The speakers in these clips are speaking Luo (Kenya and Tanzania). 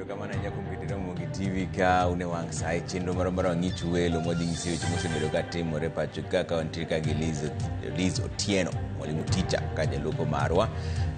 Erokamano ahinya kuom keto Ramogi TV ka un e wang' sa e chenro moro mar Wang'ich Welo mwadhi nyisi weche mosebedo ka timore pacho ka ka wantie ka gi Liz Otieno, mwalimu ticha ka jaloko marwa.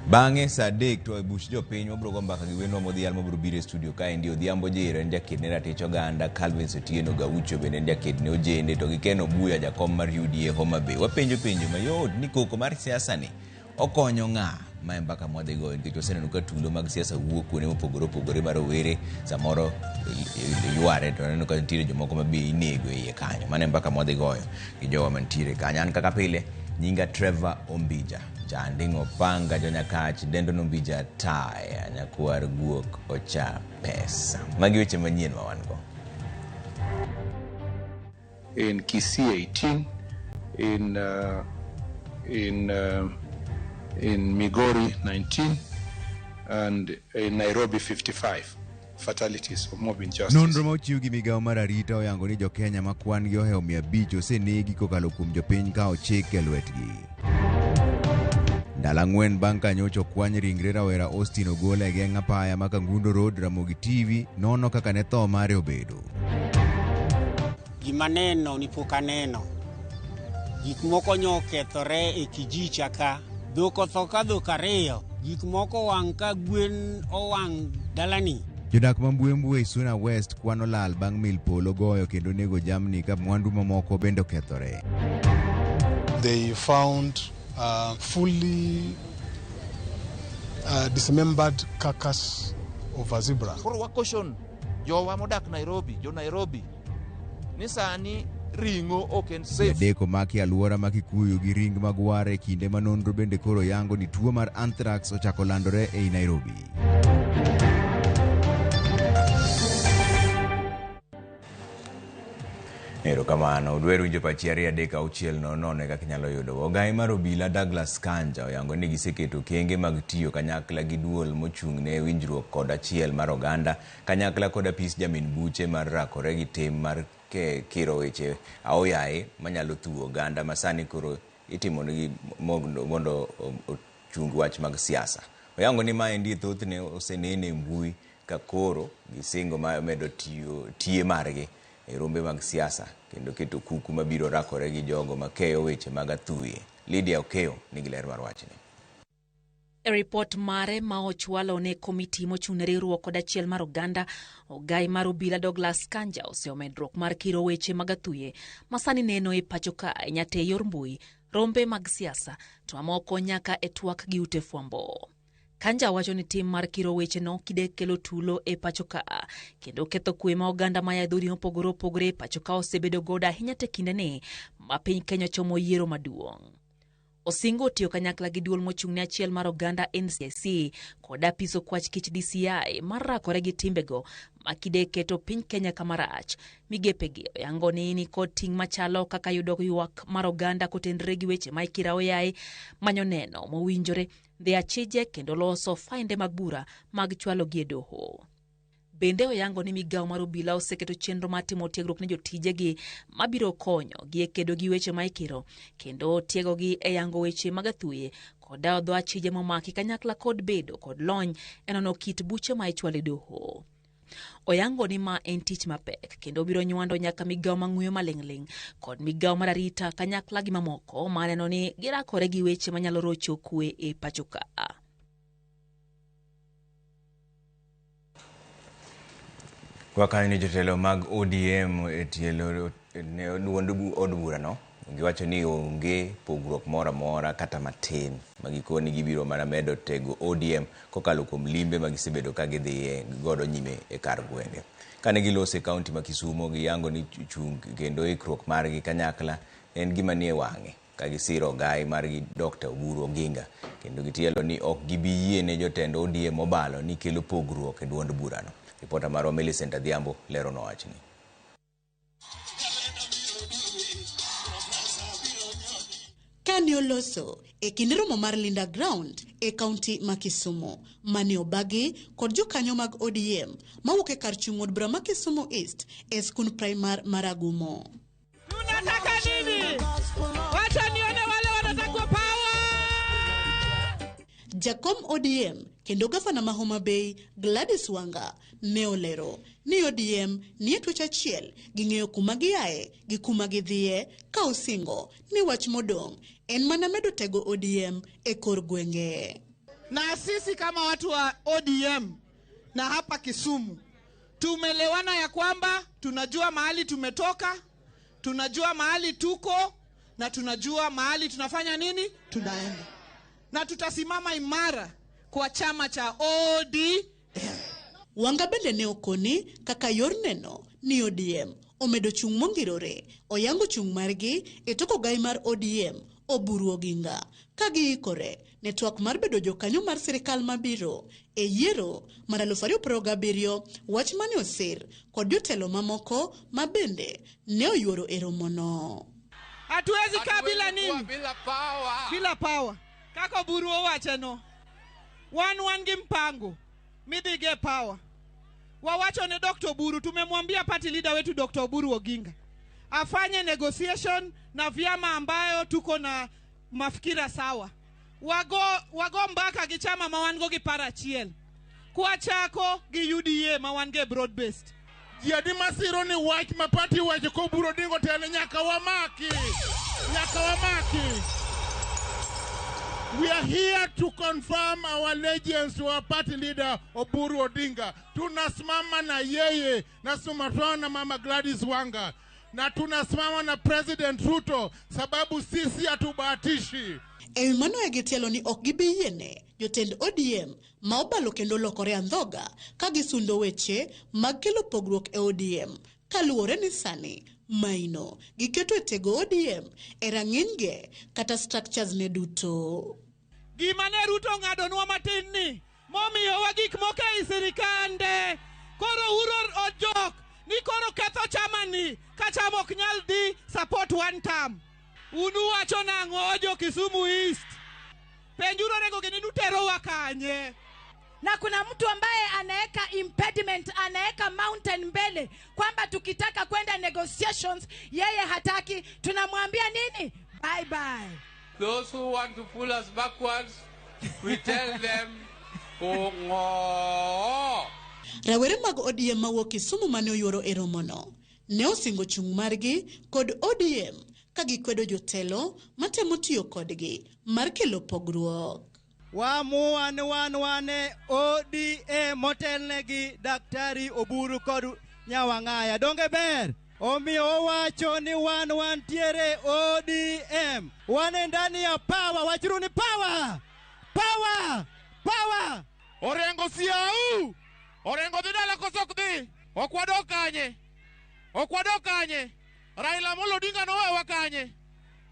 Bang'e sa 3 to e buch jopiny wabiro go mbaka gi wendwa modhial mabiro biro e studio kaendi. Odhiambo Jero en jaked ne ratich oganda, Calvin Otieno Gaucho bende en jaked ne ojende, to gi Ken Obuya jakom mar UDA Homa Bay. Wapenjo penjo mayot ni koko mar siasa ni okonyo ng'a? Ma e mbaka mwadhi goyo nikech waseneno ka tulo mag siasa wuok kuonde mopogore opogore ma rowere samoro yware to aneno ka nitiere jomoko ma be inego e iye kanyo. Mano e mbaka mwadhi goyo gi jowa mantiere kanyo. An kaka pile nyinga Trevor Ombija, Janding' Opanga, Jonyakach, Dendon Ombija Taya, Nyakwar Guok Ocha Pesa. Magi weche manyien ma wan go. In Kisii 18, in Migori 19, and in Nairobi 55 fatalities of mob injustice. Nonro ma ochiw gi migawo mar arita oyango ni jokenya ma kwan gi ohewo 500 osenegi kokalo kuom jopiny kawo chik e lwetgi. Ndalo 4 bang' ka nyocha okwany ringre rawera Austin Ogola e geng' apaya ma Kangundo Road, Ramogi TV nono kaka ne tho mare obedo. Gima neno ni pok aneno. Gik moko nyo okethore e kijicha ka. Dhok otho ka dhok 2. Gik moko owang' ka gwen owang' dalani. Jodak ma Mbwembwe e Suna West kwano lal bang' mil polo goyo kendo nego jamni ka mwandu mamoko bende okethore. They found a fully dismembered carcass of a zebra. Koro wa caution jowa modak Nairobi, jo Nairobi, ni sani ring'o ok en safe. Ji 3 omaki e alwora ma Kikuyu gi ring magwar e kinde ma nonro bende koro yango ni tuo mar anthrax ochako landore ei Nairobi. Erokamano. Udwer winjo pachi 2 3 6 0 0 kaka inyalo yudo. Ogai mar obila Douglas Kanja oyango ni giseketo okenge mag tiyo kanyakla gi duol mochung' ne winjruok kod achiel mar oganda kanyakla kod apis jamin buche mar rakore gi tim mar kiro weche aoyaye manyalo thuwo oganda ma sani koro itimonegi mondo ochung wach mag siasa. Oyango ni maendi thothne osenene e mbui ka koro gisingo ma medo tiyo tie margi e rombe mag siasa kendo keto kuku mabiro rakore gi jogo makeyo weche mag athuye. Lydia Okeyo nigi ler mar wachni. E ripot mare ma ochwalo ne komiti mochung' ne riwruok kod achiel mar oganda, ogai mar obila Douglas Kanja oseyo medruok mar kiro weche mag athuye ma sani neno e pacho ka ahinya te yor mbui, rombe mag siasa to mamoko nyaka e twak gi ute fwambo. Kanja wacho ni tim mar kiro weche no kide kelo tulo e pacho ka kendo ketho kwe ma oganda maya e dhoudi mopogore opogore e pacho ka osebedo godo ahinya te kindeni ma piny Kenya chomo yiero maduong'. Osingo tiyo kanyakla gi duol mochung' ne achiel mar oganda NCIC kod apis okwach kich DCI mar rakore gi timbego ma kide keto piny Kenya kama rach. Migepegi oyango ni nikod ting' machalo kaka yudo ywak mar oganda kotenore gi weche ma ikiro aoyaye, manyo neno mowinjore, dhi achije kendo loso fainde mag bura mag chwalogi e doho. Bende oyango ni migawo mar obila oseketo chenro mar timo tiegruok ne jotijegi mabiro konyo gi e kedo gi weche ma ikiro kendo tiegogi e yango weche mag athuye kod dawo dho achije momaki kanyakla kod bedo kod lony e nono kit buche ma ichwalo e doho. Oyango ni ma en tich mapek kendo biro nywando nyaka migawo mang'uyo maling'ling' kod migawo mar arita kanyakla gi mamoko maneno ni girakore gi weche manyalo rocho kwe e pacho ka. Kwa kanyo ni jotelo mag ODM e tielo ne duond od burano giwacho ni onge pogruok moro amora kata matin ma gikoni gibiro mana medo tego ODM kokalo kuom limbe ma gisebedo ka gidhiye godo nyime e kar gwenge. Kane giloso e kaunti ma Kisumo, giyango ni chung' kendo ikruok margi kanyakla en gima nie wang'e ka gisiro ogai margi Dr. Oburu Oginga kendo gitielo ni ok gibi yie ne jotend ODM mobalo ni kelo pogruok e duond burano. Ripota marwa Millicent Adhiambo leronwa wachni. Kane oloso e kinde romo mar Linda Ground e kaunti ma Kisumu, mane obagi kod jokanyo mag ODM mawuok e kar chung' od bura ma Kisumu East e skund primar mar Agumo. Tunataka nini? Wacha nione wale wanataka power. Jakom ODM Kendo gavana ma Homa Bay Gladys Wanga ne olero ni ODM nie twech achiel ging'eyo kuma giaye gi kuma gidhiye, ka osingo ni wach modong' en mana medo tego ODM e kor gwenge. Na sisi kama watu wa ODM na hapa Kisumu tumelewana ya kwamba tunajua mahali tumetoka, tunajua mahali tuko na tunajua mahali tunafanya nini, tunaenda. Na tutasimama imara kwa chama cha ODM. Wanga bende ne okoni kaka yor neno ni ODM omedo chung' mongirore oyango chung' margi e tok ogai mar ODM Oburu Oginga ka giikore ne twak mar bedo jokanyo mar sirikal mabiro e yiero mar 2027, wach mane osir kod jotelo mamoko ma bende ne oyuoro e romono. Hatuwezi kaa bila nini? Bila power. Bila power. Kaka Oburu owacho wan gi mpango midhige power. Wawacho ne Dr. Oburu, tumemwambia party leader wetu Dr. Oburu Oginga afanye negotiation na vyama ambayo tuko na mafikira sawa. Wago mbaka gi chama ma wan go gi para achiel. Kwa chako gi UDA ma wan ge broad based. Jadi masiro ni wach ma party wacho ko Oburu Odinga tele nyaka wamaki. Nyaka wamaki. We are here to confirm our allegiance to our party leader Oburu Odinga. Tunasimama na yeye, na tunasimama na Mama Gladys Wanga, na tunasimama na President Ruto sababu sisi hatubahatishi. E mano e gitielo ni ok gibi yiene jotend ODM ma obalo kendo lokore andhoga ka gisundo weche mag kelo pogruok e ODM kaluwore ni sani maino giketo e tego ODM e rang'iny kata structures ne duto. Gima ne Ruto ng'adonwa matin ni momiyowa gik moko ei sirikande, koro uro ojok ni koro ketho chama ni ka chama ok nyal dhi support one term. Unu wacho nang'o jo Kisumu East? Penjuro rego gini nuterowa kanye? Na kuna mtu ambaye anaeka impediment, anaeka mountain mbele kwamba tukitaka kwenda negotiations yeye hataki, tunamwambia nini? Bye bye. Those who want to pull us backwards, we tell them oh. Rawere mag ODM mawuok Kisumu mane oyuoro e romono ne osingo chung' margi kod ODM ka gikwedo jotelo matemo tiyo kodgi mar kelo pogruok. Waamua ni wan wane ODM motelnegi Daktari Oburu kod Nyawang'aya. Donge ber? Omiyo owacho ni wan wantiere ODM. Wane ndani ya power. Wachuru ni power. Power. Power. Orengo siau. Orengo dhi dala koso ok dhi? Ok wadok kanye? Ok wadok kanye? Raila Amolo Odinga nowewa kanye?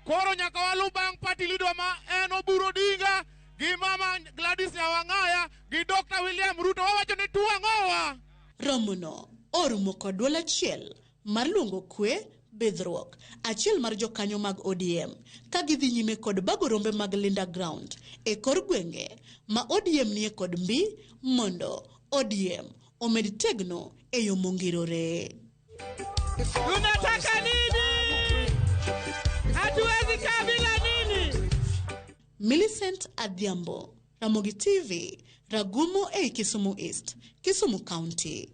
Koro nyaka walu bang' party leader ma en Oburu Odinga gi Mama Gladys Nyawang'aya gi Dr. William Ruto wawacho ni tuang'owa. Romono orumo kod duol achiel mar luongo kwe bidhruok achiel mar jokanyo mag ODM ka gidhi nyime kod bago rombe mag Linda Ground e kor gwenge ma ODM nie kod mbi mondo ODM omed tegno e yo mongirore. Tunataka nini? Hatuwezi kaa bila nini? Millicent Adhiambo, Ramogi TV, Ragumo e Kisumu East, Kisumu County.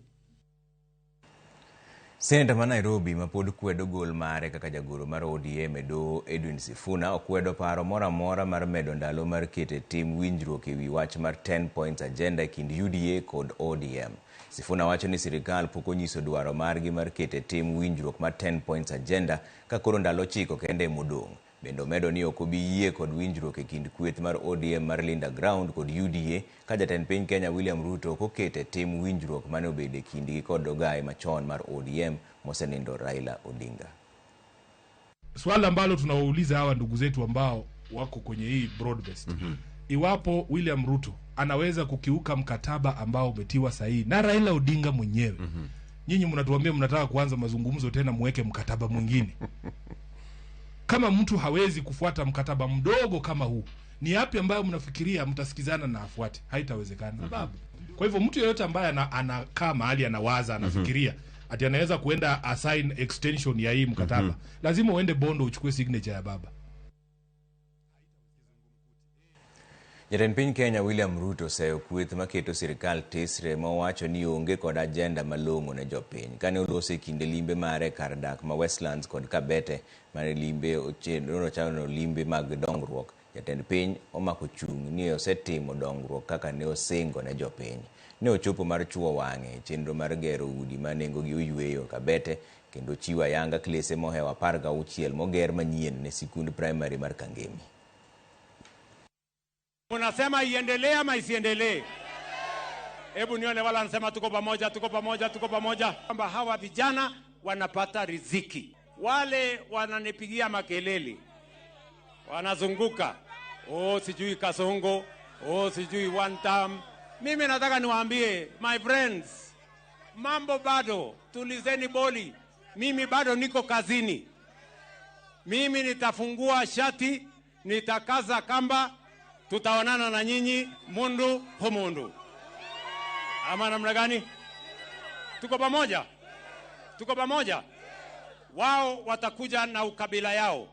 Seneta ma Nairobi ma pod kwedo gol mare kaka jagoro mar ODM e doho Edwin Sifuna okwedo paro moro amora mar medo ndalo mar keto e tim winjruok ewi wach mar 10 points agenda e kind UDA kod ODM. Sifuna wacho ni sirikal pok onyiso dwaro margi mar keto e tim winjruok mar 10 points agenda ka koro ndalo 9 kende modong'. Bende omedo ni ok obi yie kod winjruok e kind kweth mar ODM mar Linda Ground kod UDA ka jatend piny Kenya William Ruto ok oketo e tim winjruok mane obedo e kindgi kod ogaye machon mar ODM mosenindo Raila Odinga. Swala ambalo tunawauliza hawa ndugu zetu ambao wako kwenye hii broad based. Iwapo William Ruto anaweza kukiuka mkataba ambao umetiwa sahihi na Raila Odinga mwenyewe. Nyinyi mnatuambia mnataka kuanza mazungumzo tena muweke mkataba mwingine. Kama mtu hawezi kufuata mkataba mdogo kama huu, ni yapi ambayo mnafikiria mtasikizana na afuate? Haitawezekana. Kwa hivyo mtu yeyote ambaye anakaa mahali anawaza, anafikiria ati anaweza kuenda assign extension ya hii mkataba, lazima uende Bondo uchukue signature ya baba. Jatend piny Kenya William Ruto oseyo kweth maketo sirikal tesre ma owacho ni onge kod ajenda malong'o ne jopiny. Kane oloso e kinde limbe mare kar dak ma Westlands kod Kabete mane limbe ochano limbe mag dongruok, jatend piny omako chung' ni osetimo dongruok kaka ne osingo ne jopiny. Ne ochopo mar chuo wang'e chenro mar gero udi ma nengogi oyweyo Kabete kendo chiwo ayanga klese mohewo 16 moger manyien ne sikund primary mar Kangemi. Munasema iendelee ama isiendelee? Hebu nione wala anasema tuko pamoja, tuko pamoja, tuko pamoja, kwamba hawa vijana wanapata riziki. Wale wananipigia makelele, wanazunguka, oh sijui Kasongo, oh sijui one term. Mimi nataka niwaambie my friends, mambo bado, tulizeni boli. Mimi bado niko kazini. Mimi nitafungua shati, nitakaza kamba, tutaonana na nyinyi mundu humundu. Ama namna gani? Tuko pamoja? Tuko pamoja? Wao watakuja na ukabila yao,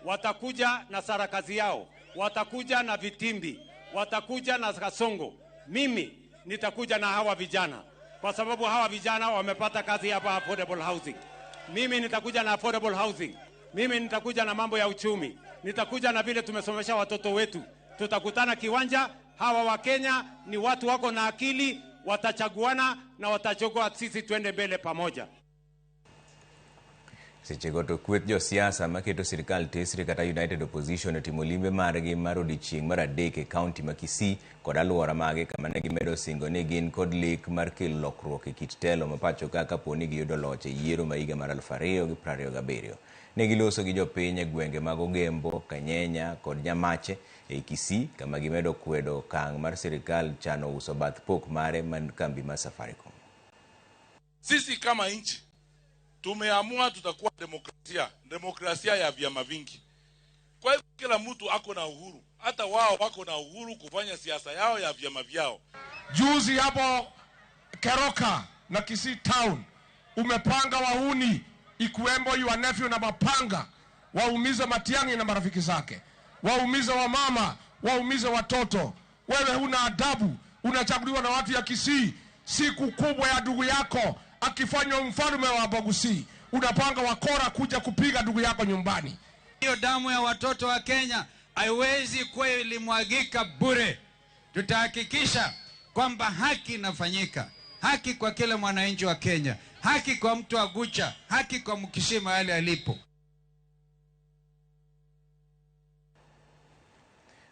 watakuja na sarakazi yao, watakuja na vitimbi, watakuja na Kasongo. Mimi nitakuja na hawa vijana, kwa sababu hawa vijana wamepata kazi hapa affordable housing. Mimi nitakuja na affordable housing. Mimi nitakuja na mambo ya uchumi. Nitakuja na vile tumesomesha watoto wetu. Tutakutana kiwanja. Hawa wa Kenya ni watu wako na akili, watachaguana na watachagua sisi tuende mbele pamoja. Sechego to kweth josiasa maketo sirikal tesre kata United Opposition otimo limbe margi mar odiechieng' mar adek e kaunti ma Kisii kod alwora mage kama ne gimedo singo ni gin kod lek mar kelo lokruok e kit telo ma pacho ka kapo ni giyudo loch e yiero ma higa mar 2027. Ne giloso gi jopiny e gwenge mag Ogembo, Kanyenya kod Nyamache ei Kisii kama gimedo kwedo okang' mar sirikal chano uso bath pok mare man kambi mar Safaricom. Sisi kama nchi tumeamua tutakuwa demokrasia, demokrasia ya vyama vingi. Kwa hivyo kila mtu ako na uhuru, hata wao wako na uhuru kufanya siasa yao ya vyama vyao. Juzi hapo Keroka na Kisii Town umepanga wahuni ikiwemo your nephew na mapanga waumize Matiang'i na marafiki zake, waumize wamama, waumize watoto. Wewe huna adabu, unachaguliwa na watu ya Kisii. Siku kubwa ya ndugu yako akifanywa mfalme wa Bogusi, unapanga wakora kuja kupiga ndugu yako nyumbani. Hiyo damu ya watoto wa Kenya haiwezi kuwa ilimwagika bure. Tutahakikisha kwamba haki inafanyika, haki kwa kila mwananchi wa Kenya, haki kwa mtu wa Gucha, haki kwa Mkisii mahali alipo.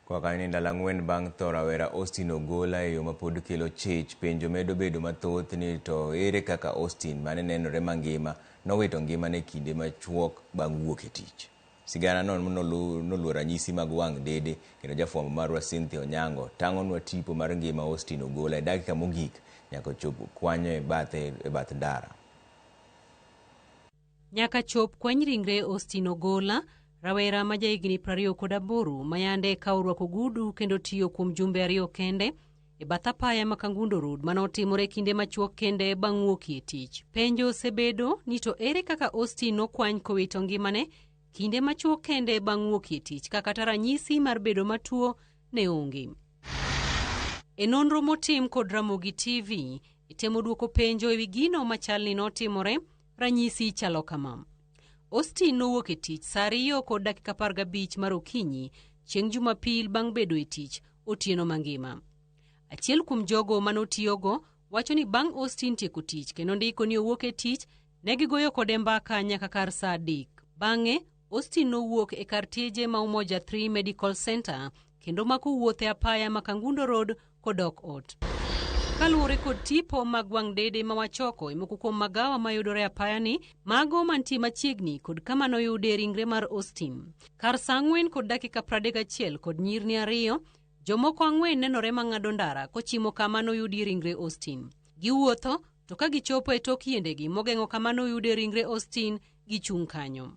Kwa kanyo ni ndalo ang'wen bang' tho rawera Austin Ogola e yo mapod kelo chich, penjo medo bedo mathoth ni to ere kaka Austin mane nenore mangima nowito ngimane kinde machuok bang' wuok e tich. Sigana no noluwo ranyisi mag wang' dede kendo jafwambo marwa Cynthia Onyango tang'onwa tipo mar ngima Austin Ogola e dakika mogik nyaka chop kwanyo e bath ndara. Nyaka chop kwany ringre Austin Ogola, rawera ma jahigni 28 mayande ka orwako ogudu kendo tiyo kuom jumbe ariyo kende e bath apaya ma Kangundo Road manotimore kinde machuok kende bang' wuok e tich. Penjo osebedo ni to ere kaka Austin nokwany kowito ngimane kinde machuok kende bang' wuok e tich ka kata ranyisi mar bedo matuo ne onge. E nonro motim kod Ramogi TV itemo duoko penjo ewi gino machal ni notimore, ranyisi chalo kama. Austin nowuok e tich saa 2:15 mar okinyi chieng' Jumapil bang' bedo e tich otieno mangima. Achiel kuom jogo manotiyogo wacho ni bang' Austin tieko tich kendo ndiko ni owuok e tich, ne gigoyo kode mbaka nyaka kar saa 3. Bang'e, Austin nowuok e kar tije ma Umoja 3 Medical Center kendo mako wuoth e apaya ma Kangundo Road kodok ot. Kaluwore kod tipo mag wang' dede ma wachoko e moko kuom magawa mayudore apaya ni, mago mantie machiegni kod kama noyude ringre mar Austin. Kar saa 4:31 kod nyirni 2, jomoko 4 nenore mang'ado ndara kochimo kama noyudie ringre Austin. Giwuotho to ka gichopo e tok yiendegi mogeng'o kama noyude ringre Austin, gichung' kanyo.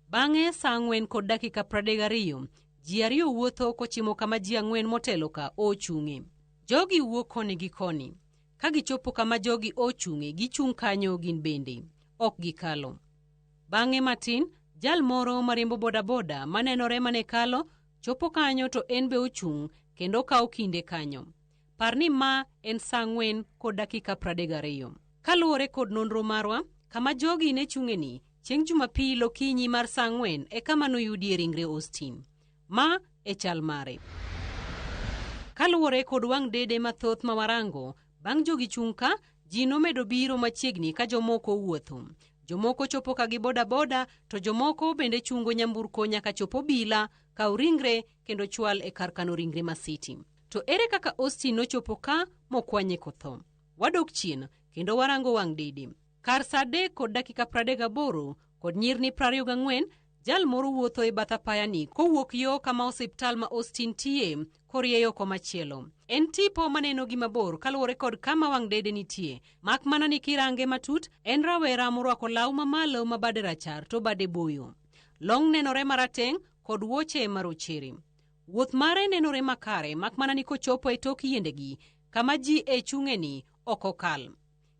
Bang'e saa 4:32, ji 2 wuotho kochimo kama ji 4 motelo ka ochung'e. Jogi wuok koni gi koni. Ka gichopo kama jogi ochung'e, gichung' kanyo gin bende. Ok gikalo. Bang'e matin, jal moro mariembo bodaboda manenore mane kalo, chopo kanyo to en be ochung' kendo kawo kinde kanyo. Par ni ma en saa 4:32. Kaluwore kod nonro marwa, kama jogi ne chung'eni chieng' Jumapil okinyi mar saa 4 e kama noyudie ringre Austin. Ma e chal mare. Kaluwore kod wang' dede mathoth ma warango, bang' jogi chung' ka, ji nomedo biro machiegni ka jomoko wuotho. Jomoko chopo ka gi bodaboda to jomoko bende chungo nyamburko nyaka chop obila, kaw ringre kendo chwal e kar kano ringre ma City. To ere kaka Austin nochopo ka mokwanye kotho? Wadok chien kendo warango wang' dede. Kar saa 3:38 kod nyirni 24, jal moro wuotho e bath apaya ni kowuok yo kama osiptal ma Austin tie korieyo komachielo. En tipo maneno gi mabor kaluwore kod kama wang' dede nitie. Mak mana ni kirange matut, en rawera morwako law mamalo ma bade rachar to bade boyo. Long nenore marateng' kod wuoche marochere. Wuoth mare nenore makare mak mana ni kochopo e tok yiendegi kama ji e chung'eni ok okal.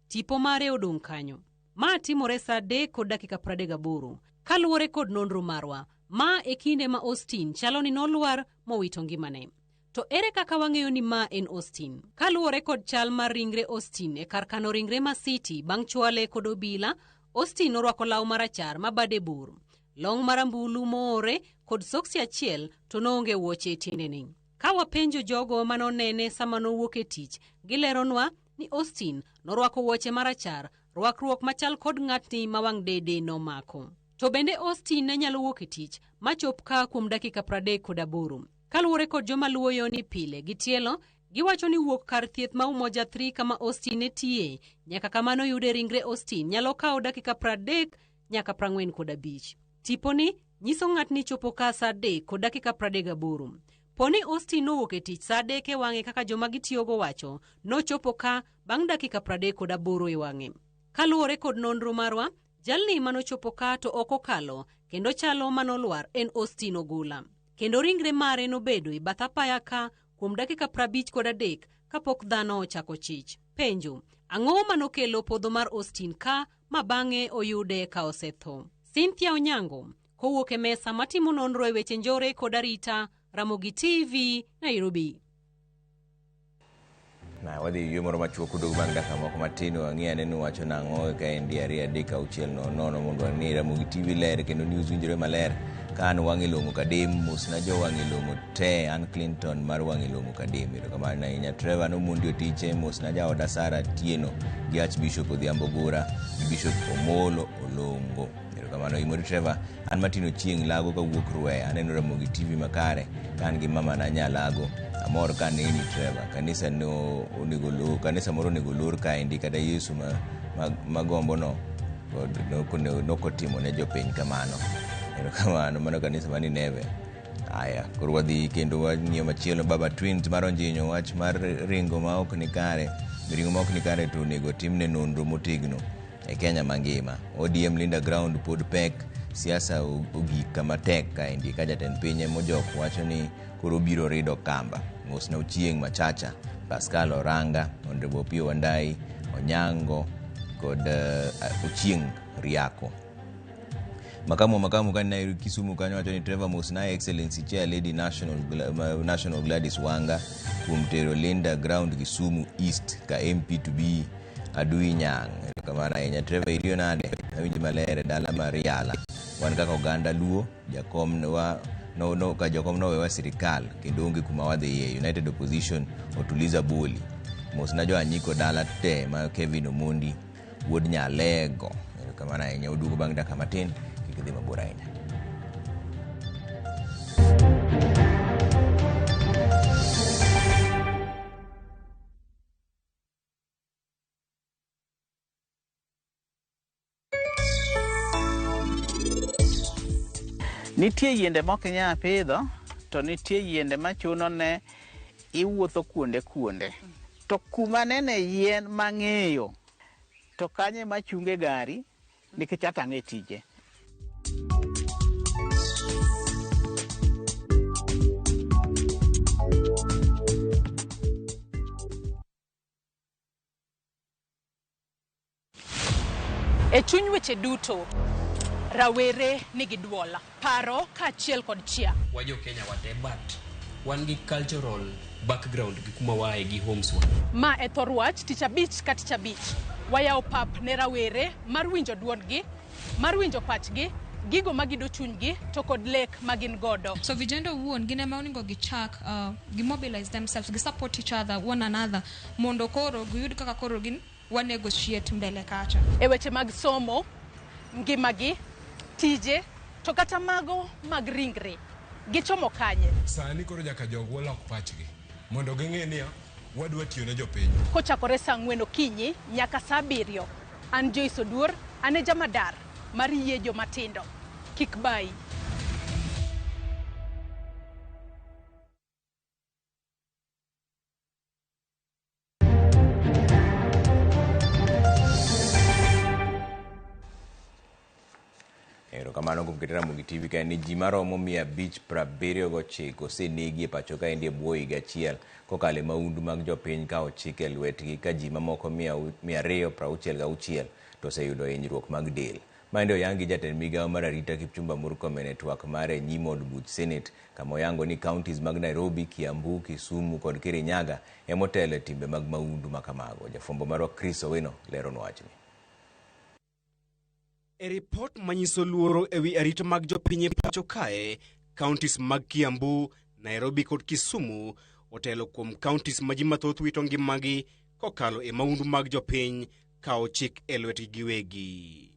Tipo mare odong' kanyo. Ma timore saa 3:38. Kaluwore kod nonro marwa, ma e kinde ma Austin chalo ni nolwar mowito ngimane. To ere kaka wang'eyo ni ma en Austin? Kaluwore kod chal mar ringre Austin e kar kano ringre ma City bang' chwale kod obila, Austin norwako law marachar ma bade bor, long marambulu moore kod soksi achiel to noonge wuoche e tiendene. Ka wapenjo jogo manonene sama nowuok e tich, gileronwa ni Austin norwako wuoche marachar, rwakruok machal kod ng'atni ma wang' dede nomako. To bende Austin ne nyalo wuok e tich machop ka kuom dakika 38. Kaluwore kod joma luwo yo ni pile gi tielo, giwacho ni wuok kar thieth ma Umoja 3 kama Austin ne tiye nyaka kama noyude ringre Austin nyalo kawo dakika 30 nyaka 45. Tiponi nyiso ng'atni chopo ka saa 3:38. Poni Austin nowuok e tich saa 3 e wang'e kaka joma gitiyogo wacho, nochopo ka bang' dakika 38 e wang'e. Kaluwore kod nonro marwa, jalni manochopo ka to ok okalo kendo chalo manolwar en Austin Ogola. Kendo ringre mare nobedo e bath apaya ka kuom dakika 53 kapok dhano ochako chich. Penjo, ang'o manokelo podho mar Austin ka ma bang'e oyude ka osetho? Cynthia Onyango, kowuok e mesa matimo nonro e weche njore kod arita, Ramogi TV, Nairobi. Na wadhi yie moro machuok odog bang' dakika moko matin wang'i ane ni wacho nang'o ka en 2 3 6 0 mondo wang'e Ramogi TV ler kendo news winjore maler. Ka an wang'e long'o kadem, mosna jo wang'e long'o te, an Clinton mar wang'e long'o kadem. Erokamano ahinya. Trevor nomondi otiche, mosna jaoda Sara Tieno gi Archbishop Odhiambo Gura gi Bishop Omolo Olongo. Erokamano Imori Trevor, an Martin Ochieng' Lago kawuok Rweya, aneno Ramogi TV makare ka an gi mama na Nyalago. Amor ka aneni Trevor. Kanisa no onego lor, kanisa moro onego lor kaendi kata Yesu magombo no nokotimo ne jopiny kamano. Erokamano, mano kanisa mani Neve. Aya, koro wadhi kendo wang'iyo machielo. Baba Twins mar Onjinyo, wach mar ringo ma ok ni kare, ringo ma ok ni kare to onego timne nonro motegno e Kenya mangima. ODM Linda Ground pod pek, siasa ogik kama tek kaendi ka jatend piny mojok wacho ni koro biro rido kamba. Mosna Ochieng' Machacha, Pascal Oranga, Honorable Opiyo Wandayi, Onyango kod Ochieng' Riako. Makamu ka Kisumu kanyo wacho ni Trevor mosna Excellency Chair Lady National Gladys Wanga kuom tero Linda Ground Kisumu East ka MP to be Adui Nyang'. Erokamano ahinya. Trevor iriyo nade? Awinji maler e dala mar Yala. Wan kaka oganda Luo, jakom wa no ka jakom nowewa sirikal kendo onge kuma wadhiye. United Opposition otuliza boli. Mosna jo Anyiko dala te ma Kevin Omondi wuod Nyalego. Erokamano ahinya. Oduogo bang' dakika matin. Kik idhi mabor ahinya. Nitie yiende mok inyal pidho, to nitie yiende machuno ne iwuotho kuonde kuonde. To kuma nene yien mang'eyo, to kanye machunge gari nikech atang'e tije. E chuny weche duto, rawere nigi duol, paro kaachiel kod chia. Wajo Kenya wate, but Wan gi cultural background gi kuma waaye gi homes wa. Ma e thor wach tich abich ka tich abich. Wayawo pap ne rawere mar winjo duondgi, mar winjo pachgi, gigo magido chunygi to kod lek ma gin godo. So vijana owuon gin ema onego gichak gimobilize themselves, gi support each other, one another, mondo koro giyud kaka koro gin wa negotiate mbele kacha. E weche mag somo, ngimagi, tije, to kata mago mag ringre, gichomo kanye? Sani koro nyaka jogwa lok pachgi mondo ging'e niya wadwa tiyo ne jopiny. Kochakore saa 4 okinyi nyaka saa 7. An Joyce Oduor, an e jamadar mar yie jomatindo. Kik bayi. Erokamano kuom keto Ramogi TV kae ni ji maromo 579 osenegi e pacho kaendi e bwo higa achiel kokalo e mahundu mag jopiny ka ochik e lwetgi ka ji mamoko 266 to oseyudo hinyruok mag del. Maendi oyang gi jatend migawo mar arita Kipchumba Murkomen e twak mare e nyim od buch Senate kama oyango ni counties mag Nairobi, Kiambu, Kisumu kod Kirinyaga emotelo e timbe mag mahundu makamago. Jafwambo marwa Chris Owino leronwa wachni. E ripot manyiso luoro ewi arita mag jopiny e pacho kae, counties mag Kiambu, Nairobi kod Kisumu otelo kuom counties ma ji mathoth wito ngimagi kokalo e mahundu mag jopiny kawo chik e lwetgi giwegi.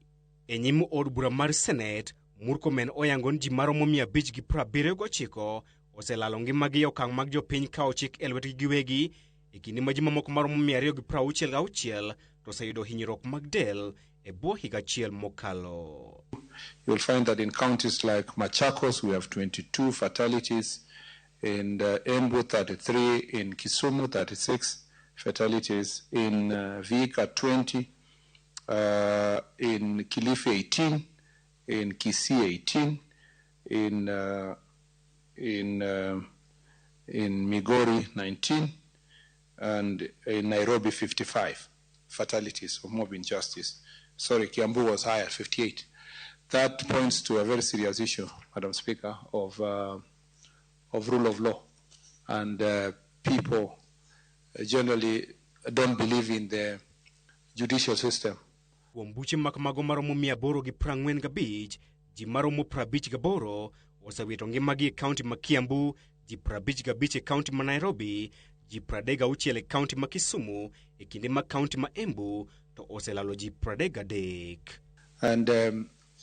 E nyim od bura mar Senate, Murkomen oyango ni ji maromo 579 oselalo ngimagi e okang' mag jopiny kawo chik e lwetgi giwegi, e kinde ma ji mamoko maromo 266 to oseyudo hinyruok mag del e bwo higa achiel mokalo. You will find that in counties like Machakos, we have 22 fatalities, in Embu 33, in Kisumu 36 fatalities, in Vihiga 20, in Kilifi 18, in Kisii 18, in Migori 19, and in Nairobi 55 fatalities of mob injustice. Sorry, Kiambu was higher, 58. That points to a very serious issue, Madam Speaker, of rule of law. And people generally don't believe in the judicial system. Kuom buche makamago maromo 845, ji maromo 58 osewito ngimagi e kaunti ma Kiambu, ji 55 e kaunti ma Nairobi, ji 36 e kaunti ma Kisumu, e kinde ma kaunti ma Embu to oselalo ji 33. And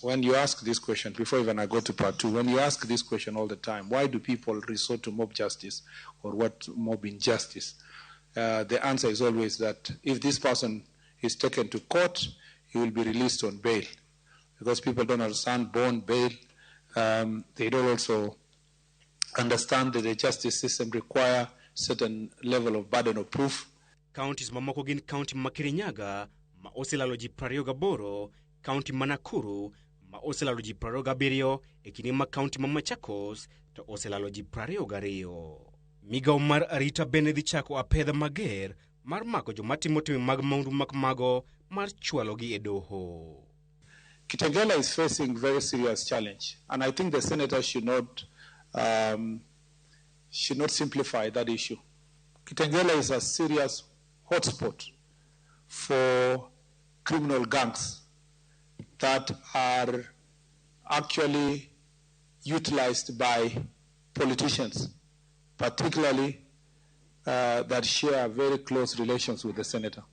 when you ask this question, before even I go to part two, when you ask this question all the time, why do people resort to mob justice or what mob injustice? The answer is always that if this person is taken to court, he will be released on bail. Because people don't understand bond, bail. They don't also understand that the justice system requires certain level of burden of proof. Counties mamoko gin county ma Kirinyaga ma oselalo ji 28, county ma Nakuru ma oselalo ji 27, e kinde ma county ma Machakos to oselalo ji 22. Migawo mar arita bende dhi chako apedha mager mar mako joma timo timbe mag mahundu makamago mar chwalogi e doho. Kitengela is facing very serious challenge, and I think the senator should not simplify that issue. Kitengela is a serious hotspot for criminal gangs that are actually utilized by politicians, particularly that share very close relations with the senator.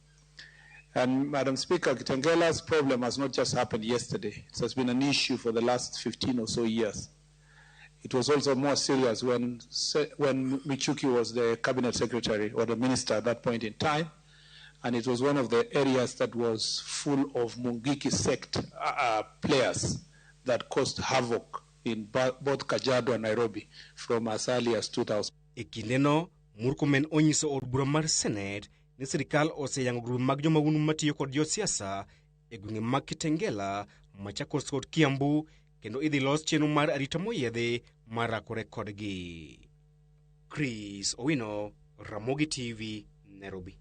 And Madam Speaker, Kitengela's problem has not just happened yesterday. It has been an issue for the last 15 or so years. It was also more serious when Michuki was the cabinet secretary or the minister at that point in time. And it was one of the areas that was full of Mungiki sect players that caused havoc in both Kajiado and Nairobi from as early as 2000. E kindeno, Murkomen onyiso od bura mar Senate ni sirikal oseyango grupe mag jomahundu matiyo kod josiasa e gwenge mag Kitengela, Machakos kod Kiambu, kendo idhi los chenro mar arita moyiedhi mar rakore kodgi. Chris Owino, Ramogi TV, Nairobi.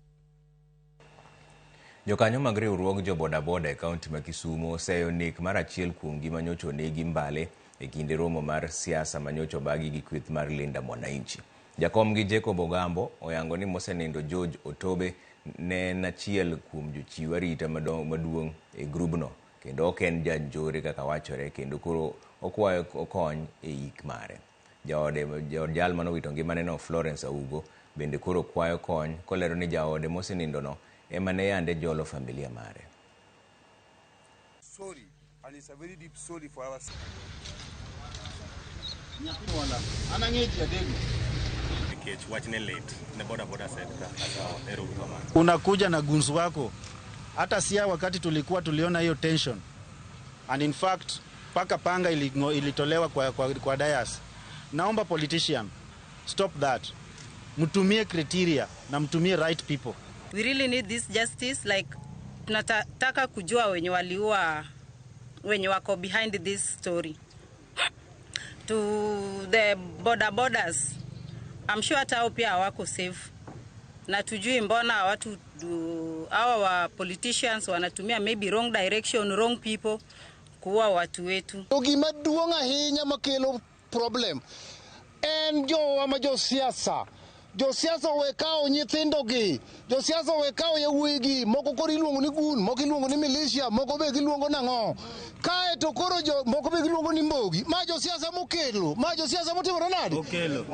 Jokanyo mag riwruog jo bodaboda e kaunti ma Kisumu oseyo nek mar achiel kuomgi manyocha onegi Mbale e kinde romo mar siasa manyocha obagi gi kweth mar Linda Mwananchi. Jakomgi Jacob Ogambo oyango ni mosenindo George Otobe ne en achiel kuom jochiw arita maduong' e grubno kendo ok en janjore kaka wachore kendo koro okwayo kony e yik mare. Jaode jaod jal manowito ngimane no Florence Augo bende koro kwayo kony kolero ni jaode mosenindono ema ne yande jolo familia mare. Sorry, and it's a very deep sorry for our Unakuja na gunzu wako. Hata sia wakati tulikuwa tuliona hiyo tension. And in fact, paka panga ilitolewa kwa dais. Naomba politician, stop that. Mtumie criteria na mtumie right people. We really need this justice, like tunataka kujua wenye waliua, wenye wako behind this story. To the border borders, I'm sure hata hao pia hawako safe. Na tujui mbona watu hawa wa politicians wanatumia maybe wrong direction, wrong people kuua watu wetu. To gima duong' ahinya makelo problem en jowa ma josiasa. Josiasa owe kawo nyithindogi, josiasa owe kawo yawuoyigi, moko koro iluongo ni gun, moko iluongo ni militia, moko be giluongo nang'o. Kae to koro jo moko be giluongo ni mbogi. Ma josiasa mokelo, ma josiasa motimore nade?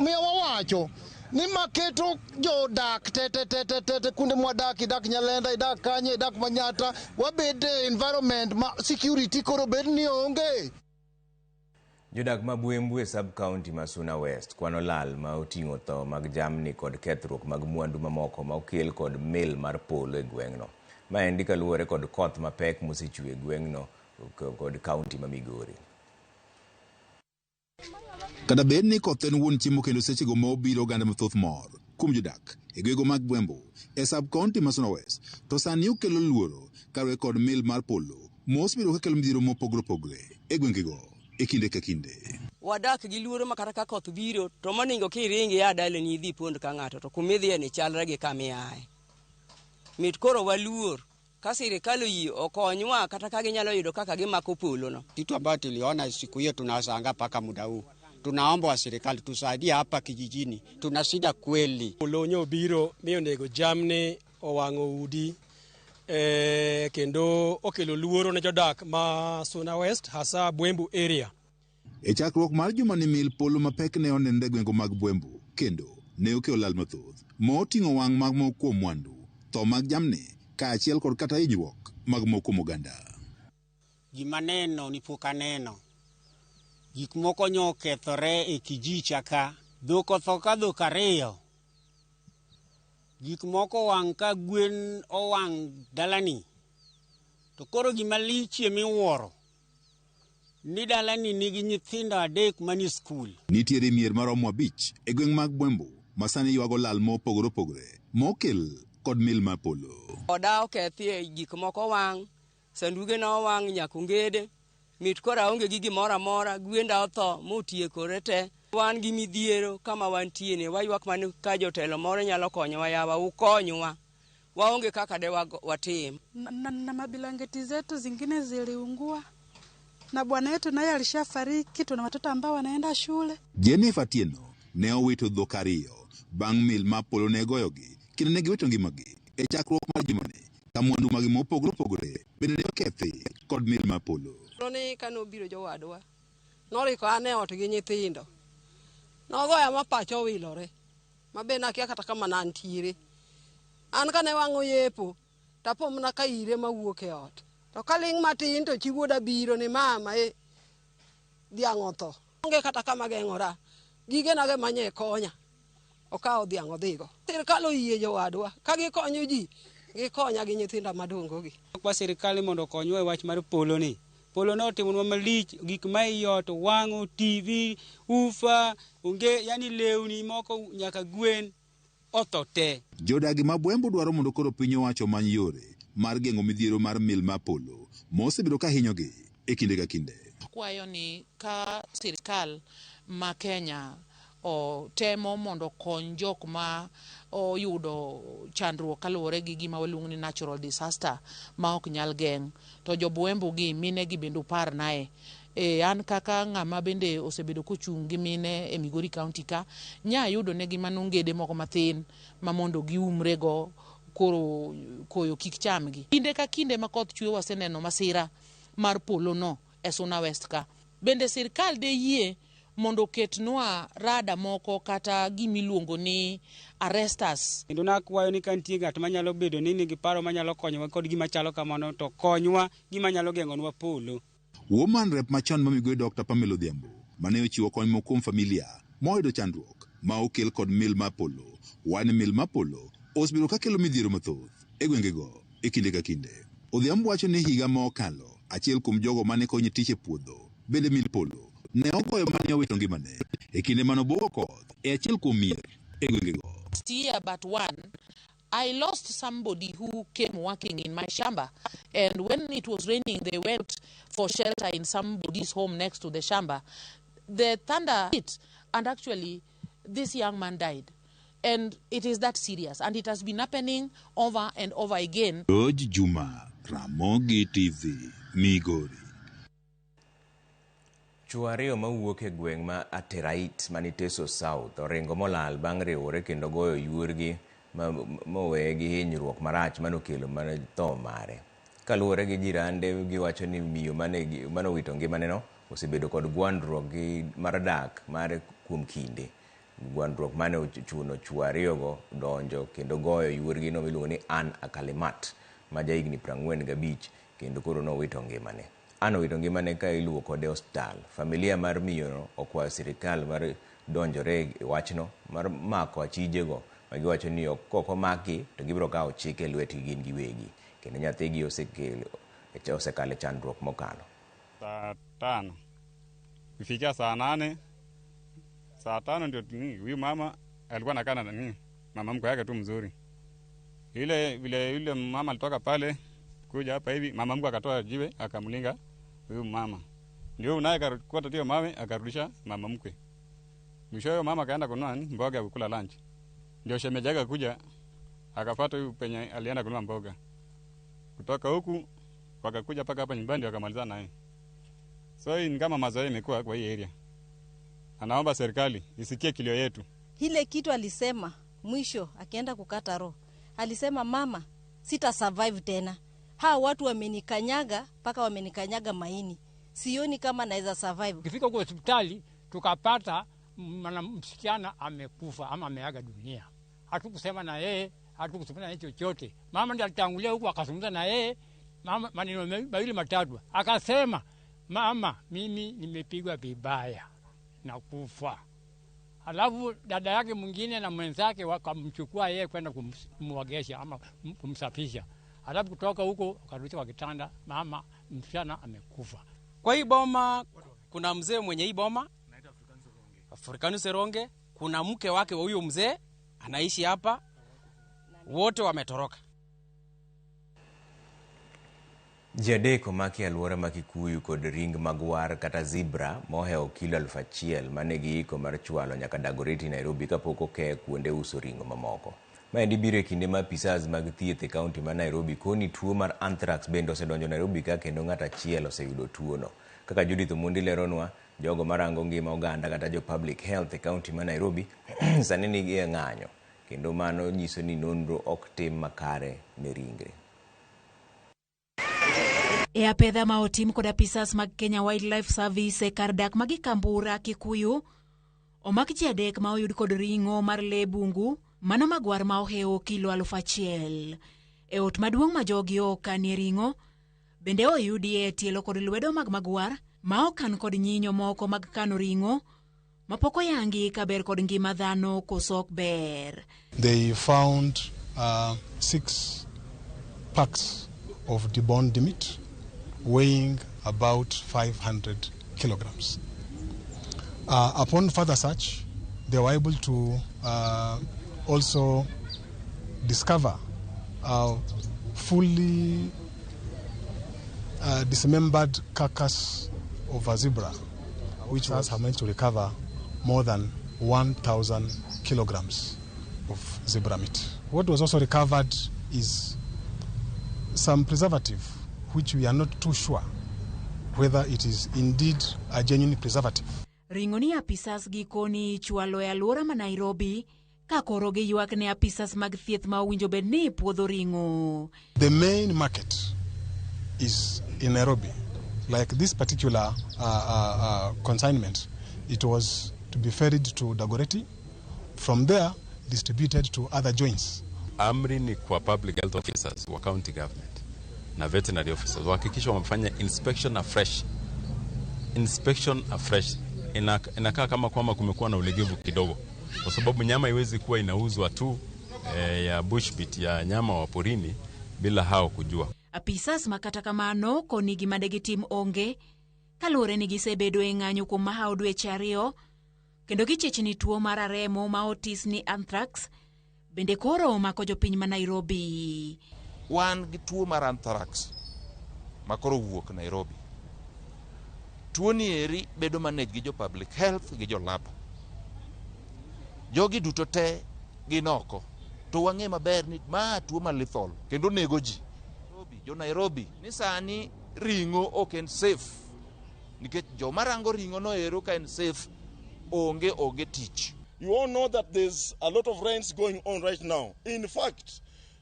Miyo wawacho ni maketo jodak te te te te te te kuonde mwadak, idak Nyalenda, idak Kanye, idak Manyata, wabed e environment ma security koro bed ni onge. Jodak ma Bwembu e sub-county ma Suna West kwano lal ma oting'o tho mag jamni kod kethruok mag mwandu mamoko ma okel kod mil mar polo e gweng'no. Maendi kaluwore kod koth mapek mosechwe e gweng'no kod county ma Migori. Kata bed ni koth en wuon chiemo kendo sechego ma obiro oganda mathoth mor kuom jodak e gwenge mag Bwembu e sub-county ma Suna West, to sani okelo luoro kaluwore kod mil mar polo mosebedo kakelo midhiero mopogore opogore e gwengego e kinde ka kinde. Wadak gi luoro ma kata ka koth biro to moningo kiringi ya dalani idhi pond ka ng'ato to kumidhiye ni chalre gi kama iaye. Mit koro waluor ka sirikal oyie okonywa kata ka ginyalo yudo kaka gimako polo no. Kitu ambayo tuliona siku hiyo tunashangaa mpaka muda huu. Tunaomba wa serikali tusaidie hapa kijijini, tuna shida kweli. Polo nyo biro mi onego jamni owang'o udi, kendo okelo luoro ne jodak ma Suna West hasa Bwembu area. E chakruok mar juma ni mil polo mapek ne onenre e gwenge mag Bwembu kendo ne okelo lal mathoth moting'o wang' mag moko kuom mwandu, tho mag jamni kaachiel kod kata hinyruok mag moko kuom oganda. Gima neno ni pok aneno. Gik moko nyo okethore e kijicha ka, dhok otho ka dhok ariyo. Gik moko owang' ka gwen owang' dalani. To koro gima lichie miwuoro ni dalani nigi nyithindo 3 manie skul. Nitiere mier maromo 5 e gweng' mag Bwembu ma sani ywago lal mopogore opogore mokel kod mil mar polo. Oda okethi, gik moko owang', sanduge na owang' nyaka ongede. Mit koro aonge gi gimoro amora, gwenda otho motiekore te. Wan gi midhiero kama wantie ni, waywak mana ka jotelo moro nyalo konyowa, yawa ukonywa. Waonge kaka de watim. Na mabilangeti zetu zingine ziliungua na bwana yetu naye alishafariki, tuna watoto ambao wanaenda shule. Jennifer Atieno ne owito dhok 2 bang' mil mar polo ne goyogi kendo ne giwito ngimagi e chakruok mar jumani ka mwandu magi mopogore opogore bende ne okethi kod mil mar polo. Ni kane obiro jowadwa noriko an e ot gi nyithindo, nogoya ma pacha owilore ma be nakia kata kama ne antiere. An kane wang'o yepo tapo mana ka ire mawuok e ot, to kaling' matin to chi wuoda biro ni mama dhiang' otho. Onge kata kama geng'ora, gigena ge manye konya, okawo dhiang' odhigo. Sirikal oyie jowadwa ka gikonyo ji, gikonya gi nyithinda madongo gi. Kwa sirikal mondo okonywa e wach mar polo ni. Polo no otimonwa malich, gik ma ei ot wang'o, TV, ufa, onge, yani lewni moko nyaka gwen otho te. Jodagi ma Bwembu dwaro mondo koro piny owacho omany yore mar geng'o midhiero mar mil mar polo mosebedo ka hinyogi e kinde ka kinde. Kwayo ni ka sirikal ma Kenya otemo mondo okony jok ma oyudo chandruok kaluwore gi gima waluongo ni natural disaster ma ok nyal geng', to jo Bwembu gi mine gi bende upar nae. An kaka ng'ama bende osebedo kochung' gi mine e Migori County ka, nya yudo negi mana ongede moko mathin ma mondo giumre go koro koyo kik chamgi. Kinde ka kinde ma koth chwe waseneno masira mar polo no e Suna West ka. Bende sirkal de yie mondo oketnwa rada moko kata gimiluongo ni arresters. Kendo nakwayo ni ka nitie ng'at manyalo bedo ni nigi paro manyalo konyowa kod gima chalo kamano to konywa gima nyalo geng'onwa polo. Woman rep machon ma Migori Dr. Pamela Odhiambo mane ochiwo kony moko kuom familia moyudo chandruok ma okel kod mil mar polo. Wan mil mar polo osebedo ka kelo midhiero mathoth e gwengego e kinde ka kinde. Odhiambo wacho ni higa ma okalo achiel kuom jogo mane konye tich e puodho bende mil polo ne ogoyo mane owito ngimane e kinde mane obuogo koth e achiel kuom mier e gwengego. Last year but one, I lost somebody who came working in my shamba, and when it was raining they went for shelter in somebody's home next to the shamba. The thunder hit, and actually this young man died. And it is that serious, and it has been happening over and over again. George Juma, Ramogi TV, Migori. Chwo ariyo mawuok e gweng' ma Aterait mani Teso South oringo molal bang' riwore kendo goyo yuorgi moweye gi hinyruok marach manokelo mana tho mare. Kaluwore gi jirande giwacho ni miyo manowito ngimaneno osebedo kod gwandruok gi mar dak mare kuom kinde. Gwandruok mane ochuno chwo ariyogo donjo kendo goyo yuorgi no miluongo ni Ann Akalimat ma jahigni 45 kendo koro nowito ngimane. Ann owito ngimane ka iluwo kode e osiptal. Familia mar miyono okwayo sirikal mar donjore e wachno mar mako achijego ma giwacho ni kok omaki to gibiro kawo chik e lwetgi gin giwegi. Kendo nyathigi osekalo e chandruok mokalo. Saa 5 kufikia saa 8, saa 5 ndio huyu mama alikuwa anakaa na nini, mama mkwe yake tu mzuri. Ile vile yule mama alitoka pale kuja hapa hivi, mama mkwe akatoa jiwe akamlinga huyu mama. Ndio naye akakota hiyo mawe akarudisha mama mkwe. Mwisho mama akaenda kununua mboga ya kukula lunch. Ndio shemeji yake kuja akafuata huyu penye alienda kununua mboga. Kutoka huku wakakuja paka hapa nyumbani wakamalizana naye. So hii ni kama mazoea imekuwa kwa hii area. Anaomba serikali isikie kilio yetu. Ile kitu alisema mwisho akienda kukata roho. Alisema mama, sita survive tena. Hawa watu wamenikanyaga paka wamenikanyaga maini. Sioni kama naweza survive. Ukifika huko hospitali tukapata msichana amekufa ama ameaga dunia. Hatukusema na yeye, hatukusema na yeye chochote. Mama ndiye alitangulia huko akazungumza na yeye, mama maneno mawili matatu. Akasema, mama, mimi nimepigwa vibaya na kufa. Alafu dada yake mwingine na mwenzake wakamchukua yeye kwenda kumwagesha ama kumsafisha. Alafu kutoka huko akarudisha kwa kitanda, mama msichana amekufa. Kwa hii boma kuna mzee mwenye hii boma Afrikanus Eronge, kuna mke wake wa huyo mzee anaishi hapa, wote wametoroka. Ji adek omaki e alwora ma Kikuyu kod ring magwar kata zebra mohewo kilo 1000 mane giiko mar chwalo nyaka Dagoretti Nairobi kapok oke kuonde uso ring'o mamoko. Maendi biro e kinde ma apisas mag thieth e kaunti ma Nairobi koni tuo mar anthrax bende osedonjo Nairobi ka kendo ng'at achiel oseyudo tuono. Kaka Judith Omondi leronwa, jogo marango ngima oganda kata jo public health e kaunti ma Nairobi sani nigi e ng'anyo kendo mano nyiso ni nonro ok tim makare ne ringre. E apedha ma otim kod apisas mag Kenya Wildlife Service e kar dak ma Gikambura, Kikuyu, omak ji adek ma oyud kod ring'o mar lee bungu mano magwar ma ohewo kilo 1000. E ot maduong' ma jogi okanie ring'o, bende oyudie tielo kod lwedo mag magwar ma okan kod nyinyo moko mag kano ring'o mapok oyangi ka ber kod ngima dhano koso ok ber. They found 6 packs of deboned meat weighing about 500 kilograms. Upon further search, they were able to also discover a fully dismembered carcass of a zebra, which was meant to recover more than 1,000 kilograms of zebra meat. What was also recovered is some preservative, which we are not too sure whether it is indeed a genuine preservative. Ring'o ni apisas gikoni ichwalo e alwora ma Nairobi ka koro giywak ne apisas mag thieth ma owinjo bed ni puodho ring'o. The main market is in Nairobi. Like this particular consignment, it was to be ferried to Dagoretti. From there, distributed to other joints. Amri ni kwa public health officers wa county government na veterinary officers wahakikisha wamefanya inspection afresh. Inspection afresh inakaa kama kwamba kumekuwa na ulegevu kidogo, kwa sababu nyama iwezi kuwa inauzwa tu ya bushmeat ya nyama wa porini bila hao kujua. Apisas ma kata kamano koni gima degitim onge kaluwore ni gisebedo e ng'anyo kuom mahawo dweche 2 kendo gichich ni tuo mar aremo ma otis ni anthrax bende koro omako jopiny ma Nairobi. Wan gi tuo mar anthrax ma koro wuok Nairobi. Tuo ni eri bedo manage gi jo public health gi jo lab. Jogi duto te gin oko. To wang'e maber ni ma tuo ma lethal kendo nego ji. Jo Nairobi ni sani ring'o ok en safe nikech joma rango ring'o no ero ka en safe onge tich. You all know that there's a lot of rains going on right now. In fact,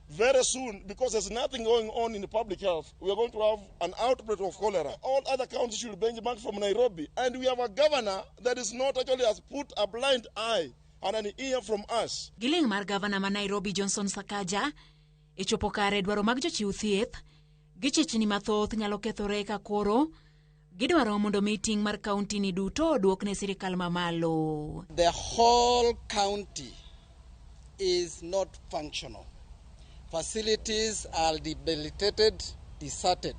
very soon, because there's nothing going on in the public health, we are going to have an outbreak of cholera. All other counties should benchmark from Nairobi. And we have a governor that is not actually has put a blind eye and an ear from us. Giling mar gavana ma Nairobi Johnson Sakaja e chopo kare dwaro mag jochiw thieth gichichni mathoth nyalo kethore ka koro gidwaro mondo meeting mar kaunti ni duto oduok ne sirikal mamalo. The whole county is not functional. Facilities are debilitated, deserted.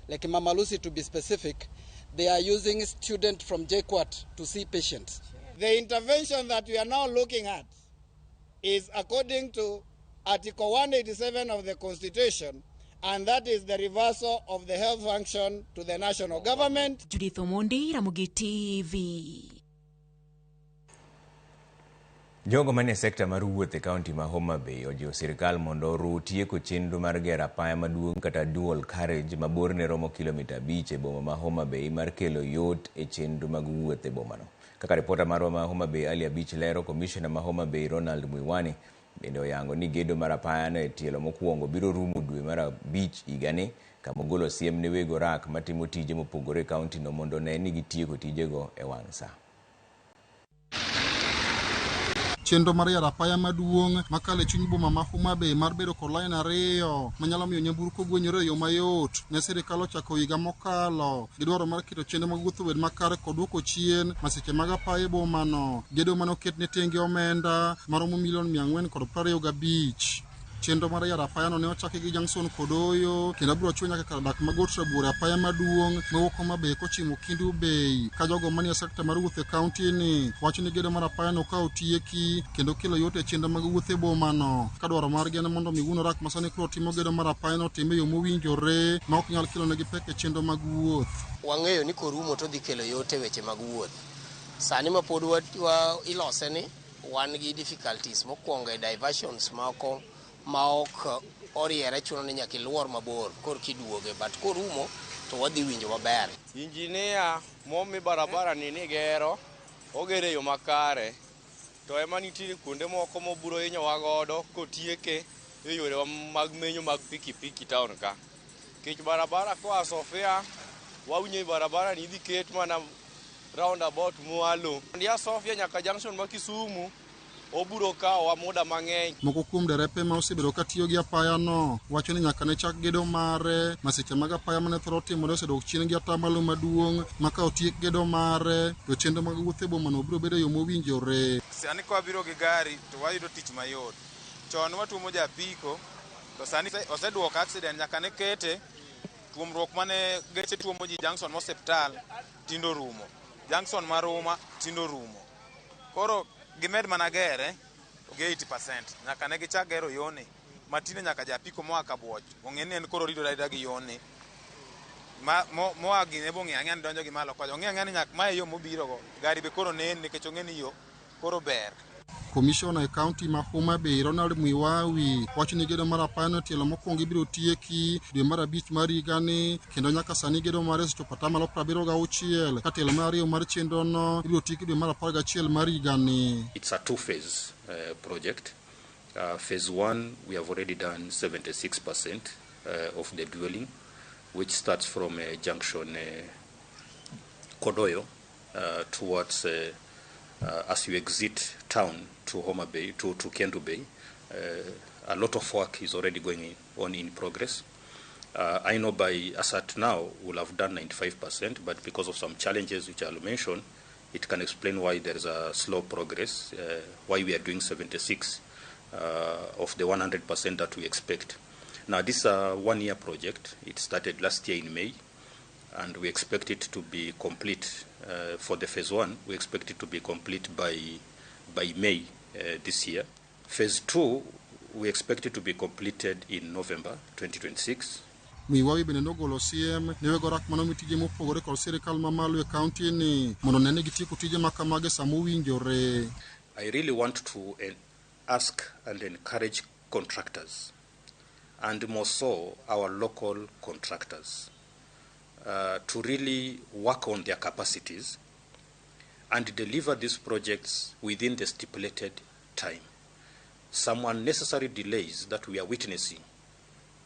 Like Mama Lucy, to be specific, they are using students from JKUAT to see patients. The intervention that we are now looking at is according to Article 187 of the Constitution, and that is the reversal of the health function to the national government. Judith Omondi, Ramogi TV. Jogo manie sekta mar wuoth e kaunti ma Homa Bay ojiwo sirikal mondo oru tieko chenro mar gero apaya maduong' kata dual carriage ma borne romo kilomita 5 e boma ma Homa Bay mar kelo yot e chenro mag wuoth e bomano. Kaka ripota marwa ma Homa Bay Ali Abich lero, komishona ma Homa Bay Ronald Mwiwani bende oyango ni gedo mar apayano e tielo mokwongo biro rumo dwe mar 5 higani, kama ogolo siem ne weg orak matimo tije mopogore e kaunti no mondo one ni gitieko tijego e wang' sa. Chenro mar yaro apaya maduong' makalo e chuny boma ma Homa Bay mar bedo kod lain 2 manyalo miyo nyamburko gwenyore e yo mayot ne sirikal ochako higa mokalo gi dwaro mar keto chenro mag wuoth obed makare kod duoko chien masiche mag apaya e bomano. Gedo mane oket ne tenge omenda maromo milion 425. Chenro mar yaro apayano ne ochaki gi Junction kod Oyo kendo biro chwe nyaka kar dak ma Got Rabuor e apaya maduong' mawuok Homa Bay kochimo Kendu Bay. Ka jogo manie sekta mar wuoth e kaunti ni wacho ni gedo mar apayano ka otieki kendo kelo yot e chenro mag wuoth e bomano. Ka dwaro margi en mondo mi wuon orak ma sani koro timo gedo mar apayano otim e yo mowinjore ma ok nyal kelonegi pek e chenro mag wuoth. Wang'eyo ni korumo to dhi kelo yot e weche mag wuoth. Sani ma pod ilose ni wan gi difficulties mokwongo e diversions moko ma ok oriere chuno ni nyaka iluor mabor kor kiduoge, but korumo to wadhi winjo maber. Injinia momi barabara ni gero ogere yo makare, to ema nitie kuonde moko moburo hinyowa godo kotieke e yorewa mag menyo mag pikipiki town ka. Nikech barabara koa Sofia wawinjo barabara ni idhi ket mana roundabout mwalo. Ndia Sofia nyaka junction ma Kisumu oburo kawowa muda mang'eny. Moko kuom derepe ma osebedo ka tiyo gi apayano wacho ni nyaka ne chak gedo mare, masiche mag apaya mane thoro timore osedok chien gi atamalo maduong' ma ka otiek gedo mare to chenro mag wuoth e bomano biro bedo e yo mowinjore. Sani kwa biro gi gari to wayudo tich mayot. Chon watuomo japiko to sani oseduoko accident nyaka ne kete tuomruok mane geche tuomo ji junction ma osiptal tindo rumo. Junction mar Ruma tindo rumo. Koro gimed mana gere 80% nyaka ne gichak gero yoni matine nyaka japiko moa Kabuoch ong'e ni en koro ridore arita gi yoni moa gine bong'e ang'e ni donjo gi malo kocha ong'e ang'e ni nyaka mae yo mobiro go gari be koro nen nikech ong'e ni yo koro ber. Komishona e kaunti ma Homa Bay Ronald Mwiwawi wacho ni gedo mar apayano tielo mokwongo ibiro tieki dwe mar 5 mar higani kendo nyaka sani gedo mare osechopo 76% ka tielo mar 2 mar chenrono ibiro tieki dwe mar 11 mar higani. It's a two-phase project. Phase 1, we have already done 76% of the dwelling, which starts from junction Kodoyo towards as you exit town to Homa Bay, to Kendu Bay. A lot of work is already going on in progress. I know by as at now we'll have done 95%, but because of some challenges which I'll mention, it can explain why there is a slow progress, why we are doing 76 of the 100% that we expect. Now, this is a one-year project. It started last year in May, and we expect it to be complete for the phase 1. We expect it to be complete by May this year. Phase 2, we expect it to be completed in November 2026. Mwiwawi bende nogolo siem ne weg orak manomi tije mopogore kod sirikal mamalo e kaunti ni mondo nene gitieko tije makamage sama owinjore. I really want to ask and encourage contractors, and more so our local contractors, to really work on their capacities and deliver these projects within the stipulated time. Some unnecessary delays that we are witnessing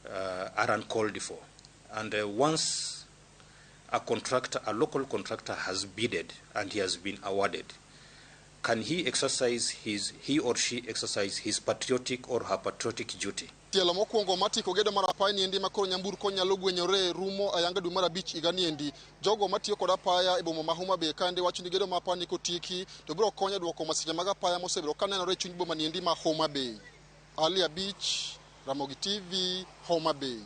are uncalled for. And once a contractor, a local contractor has bidded and he has been awarded, can he exercise his, he or she exercise his patriotic or her patriotic duty? Tielo mokwongo matieko gedo mar apaya niendi ma koro nyamburko nyalo gwenyore rumo ayanga dwe mar 5 higa niendi. Jogo matiyo kod apaya e boma ma Homa Bay kande wacho ni gedo mar apaya ni kotieki to biro konyo duoko masiche mag apaya mosebedo kanenore e chuny boma niendi ma Homa Bay. Ali Abich, Ramogi TV, Homa Bay.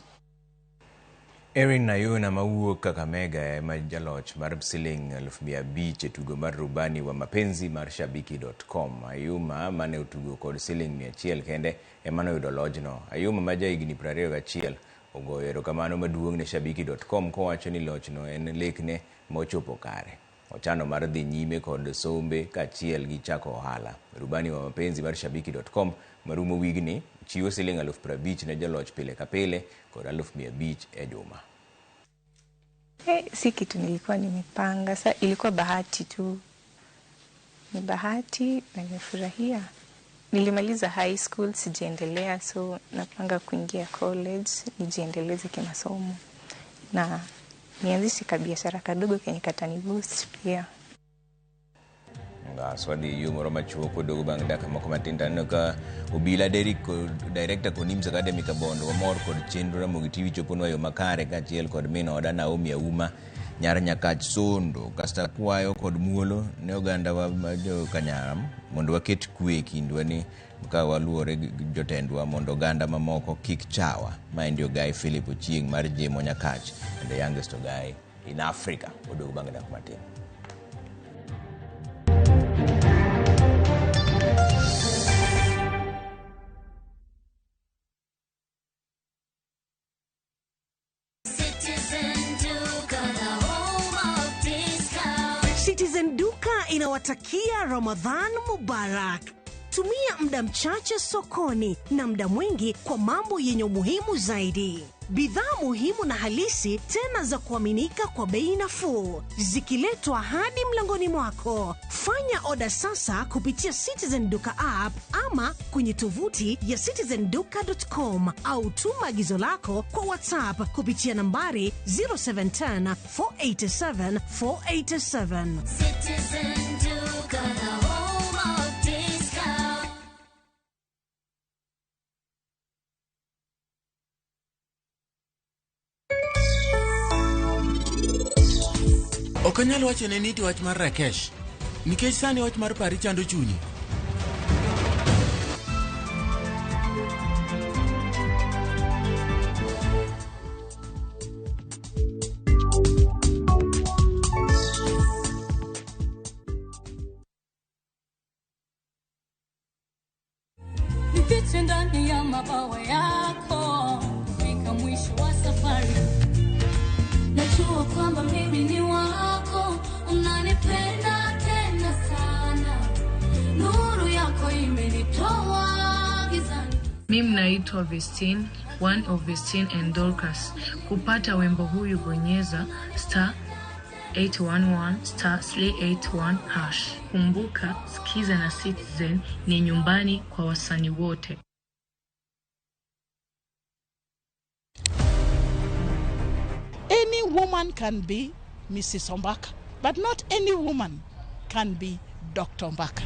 Erin Nayuna mawuok Kakamega ema jaloch mar siling 500,000 e tugo mar rubani wa mapenzi mar shabiki.com. Ayuma mane otugo kod siling 100 kende ema noyudo lojno. Ayuma ma jahigni 21 ogoyo erokamano maduong' ne shabiki.com kowacho ni lochno en lekne mochopo kare. Ochano mar dhi nyime kod sombe kaachiel gi chako ohala. Rubani wa mapenzi mar shabiki.com marumo wigni chiwo siling 50,000 ne jaloch pile ka pile kod 500,000 e juma. Si kitu nilikuwa nimepanga, sa ilikuwa bahati tu. Ni bahati na nimefurahia. Nilimaliza high school sijaendelea, so napanga kuingia college nijiendeleze kimasomo na nianzishe kabiashara kadogo kenye kataniboost pia. Aswadi yo moro machuok odogo bang' dakika moko matin to aneno ka Obila Derrick director Konims Academy Kabondo wamor kod chenro Ramogi TV choponwa yo makare kaachiel kod min oda Naomi Auma nyar Nyakach Sondo. Kasto akwayo kod muolo ne oganda wa jo Kanyam mondo waket kwe e kindwa ni ka waluwore gi jotendwa mondo oganda mamoko kik chawa. Maendi Ogai Philip Ochieng' mar Jemo Nyakach and the youngest Ogai in Africa. Odogo bang' dakika matin. Citizen Duka inawatakia Ramadhan Mubarak. Tumia muda mchache sokoni na muda mwingi kwa mambo yenye umuhimu zaidi. Bidhaa muhimu na halisi tena za kuaminika kwa bei nafuu, zikiletwa hadi mlangoni mwako. Fanya oda sasa kupitia Citizen Duka app ama kwenye tovuti ya citizenduka.com au tuma agizo lako kwa WhatsApp kupitia nambari 0710 487 487. Citizen Duka, the home of discount. Ok anyal wacho ne niti wach mar Rakesh nikech sani wach mar pari chando chunye. Nifiche ndani ya mabawa yako kufika mwisho wa safari. Najua kwamba mimi ni wako, unanipenda tena sana. Nuru yako ime Mimi naitwa Vestine, one of Vestine and Dorcas. Kupata wimbo huyu bonyeza star 811 star 381 hash. Kumbuka, Skiza na Citizen ni nyumbani kwa wasanii wote. Any woman can be Mrs. Ombaka, but not any woman can be Dr. Ombaka.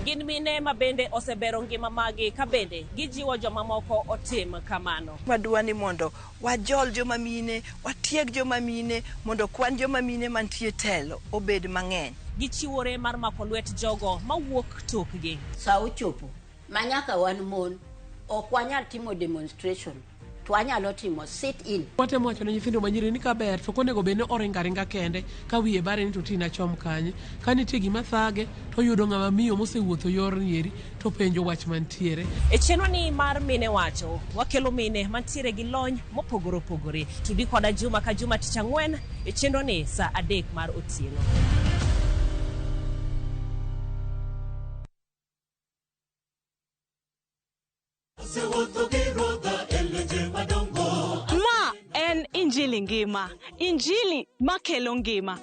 Gin mine ma bende osebero ngima magi ka bende gijiwo jomamoko otim kamano. Wadwa ni mondo wajol joma mine, watieg joma mine, mondo kwan joma mine mantie telo obed mang'eny. Gichiwore mar mako lwet jogo mawuok tokgi. Sa ochopo ma nyaka wan mon ok wanyal timo demonstration to wanyalo timo sit in. Watemo wacho ne nyithindo manyiri ni kaber to ok onego bed ni oringo aringa kende ka wiye bare ni to tina chom kanye. Ka nitie gima thage to oyudo ng'ama miyo mosewuotho yorni eri to penjo wach mantiere. E chenro ni mar Mine Wacho, wakelo mine mantiere gi lony mopogore opogore. Tudi koda juma ka juma tich ang'wen e chenro ni saa 3 mar otieno. Ma en Injili ngima, Injili makelo ngima.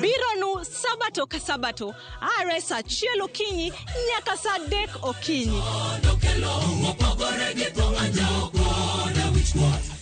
Bironu Sabato ka Sabato, are saa 1 okinyi nyaka saa 3 okinyi.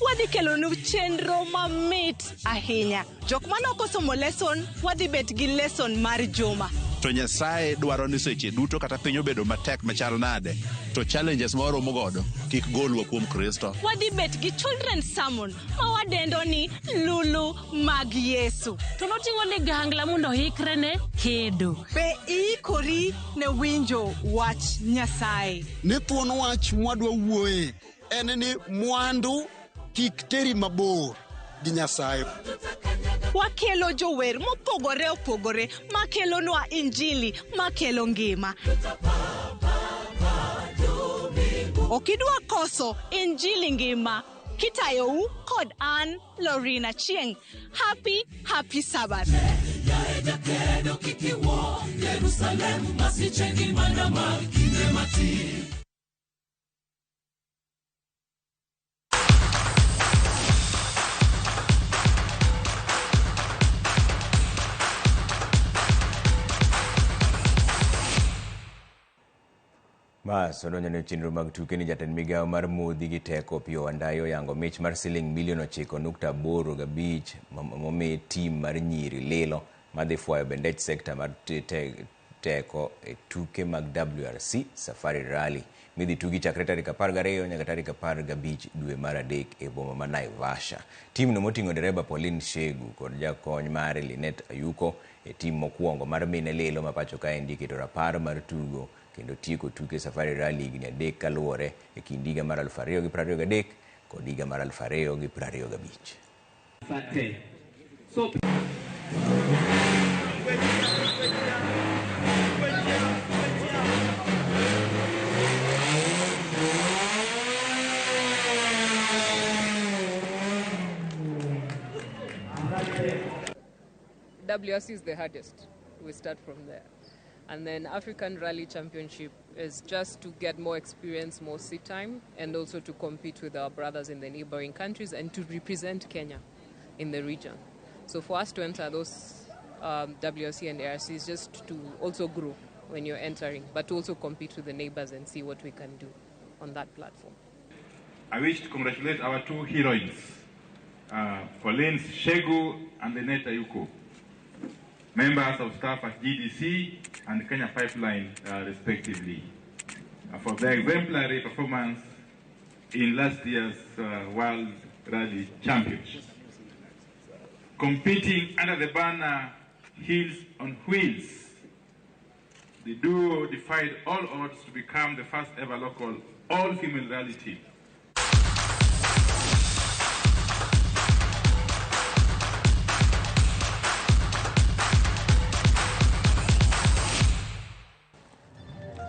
Wadhi kelonu chenro mamit ahinya. Jok manok osomo lesson, wadhi bet gi lesson mar juma. To Nyasaye dwaro ni seche duto kata piny obedo matek machal nade, to challenges ma waromo godo kik golwa kuom Kristo. Wadhi bet gi children's sermon ma wadendo ni Lulu mag Yesu. To noting'o ligangla mondo oikre ne kedo. Be iikori ne winjo wach Nyasaye? Ni thuon wach mwadwa wuoye en ni mwandu kik teri mabor gi Nyasaye. Wakelo jower mopogore opogore makelonwa Injili makelo ngima. Okidwa koso Injili ngima kitayou kod an Lorina Chieng. Happy, happy Sabbath. Bas, odonjo ne chenro mag tuke ni jatend migawo mar modhi gi teko Opiyo Wandayi oyango mich mar siling milion 9.85 momi tim mar nyiri lilo madhi fwayo bendech sekta mar teko e tuke mag WRC Safari Rally midhi tugi chakre tarik 12 nyaka tarik 15 dwe mar 3 e boma ma Naivasha. Tim no moting'o dereba Pauline Shegu kod jakony mare Linet Ayuko e tim mokwongo mar mine lilo ma pacho kaendi keto rapar mar tugo kendo tieko tuke Safari Rally higni 3 kaluwore e kind higa mar 2023 kod higa mar 2025. So WRC is the hardest. We start from there. And then African Rally Championship is just to get more experience, more seat time, and also to compete with our brothers in the neighboring countries and to represent Kenya in the region. So for us to enter those WRC and ARC is just to also grow when you're entering, but to also compete with the neighbors and see what we can do on that platform. I wish to congratulate our two heroines, Pauline Shegu and Lynette Ayuko, members of staff at GDC and Kenya Pipeline, respectively, for their exemplary performance in last year's World Rally Championship. Competing under the banner Heels on Wheels, the duo defied all odds to become the first ever local all-female rally team.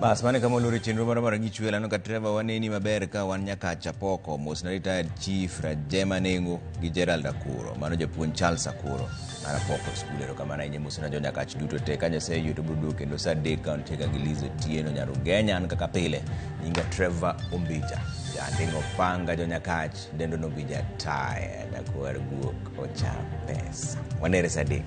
Bas mane kama oloro chenro mar mar ng'ichwe lano ka Trevor waneni maber ka wan nyaka Chapoko mos na retired chief Rajema Nengo gi Gerald Akuro mano japuonj Charles Akuro mar Apoko skul erokamano ahinya mos na jo Nyakach duto te ka Nyasaye oyie to biro duogo kendo saa 3 ka wantie ka gi Liz Otieno Nyarugenya an kaka pile nyinga Trevor Ombija janding'o panga jo Nyakach dendo no Ombija taya nyakwar guok ocha pesa wanere saa 3.